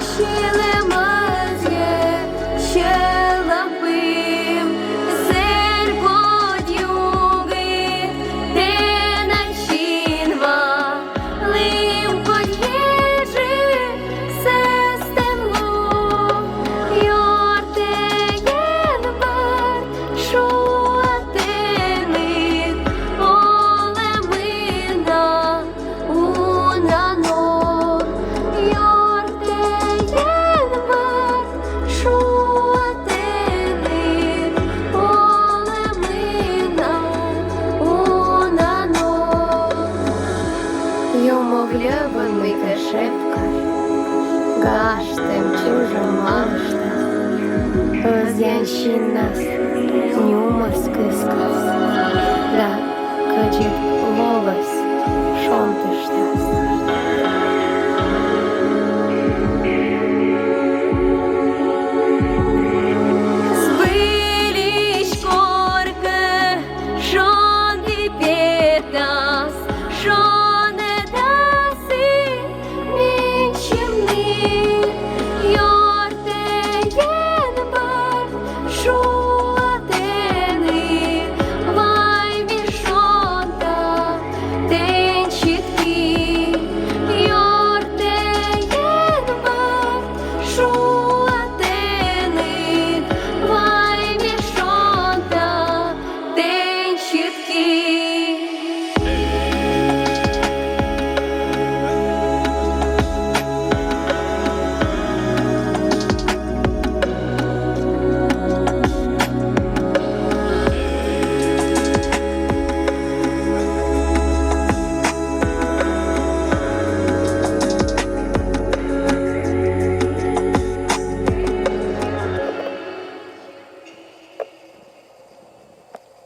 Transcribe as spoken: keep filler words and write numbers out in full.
Сьӧлӧмӧдз сьӧлӧм пыр, зэр-кодь югыд тэнад синва, лым-кодь еджыд сӧстӧм лов, ёртӧ Ен бӧр шуа тэныд, олӧмын на уна ног, ёртӧ Ен бӧр шуа тэныд, олӧмын на уна ног. Юмов льӧбын, мыйкӧ шепкас, гажтӧм чужӧм малыштас, ӧзъян синнас нюмӧс кыскас да кӧдзыд лолӧс шонтыштас. Збыльысь коркӧ шонді петас, шонӧ дасі менсьым ныв.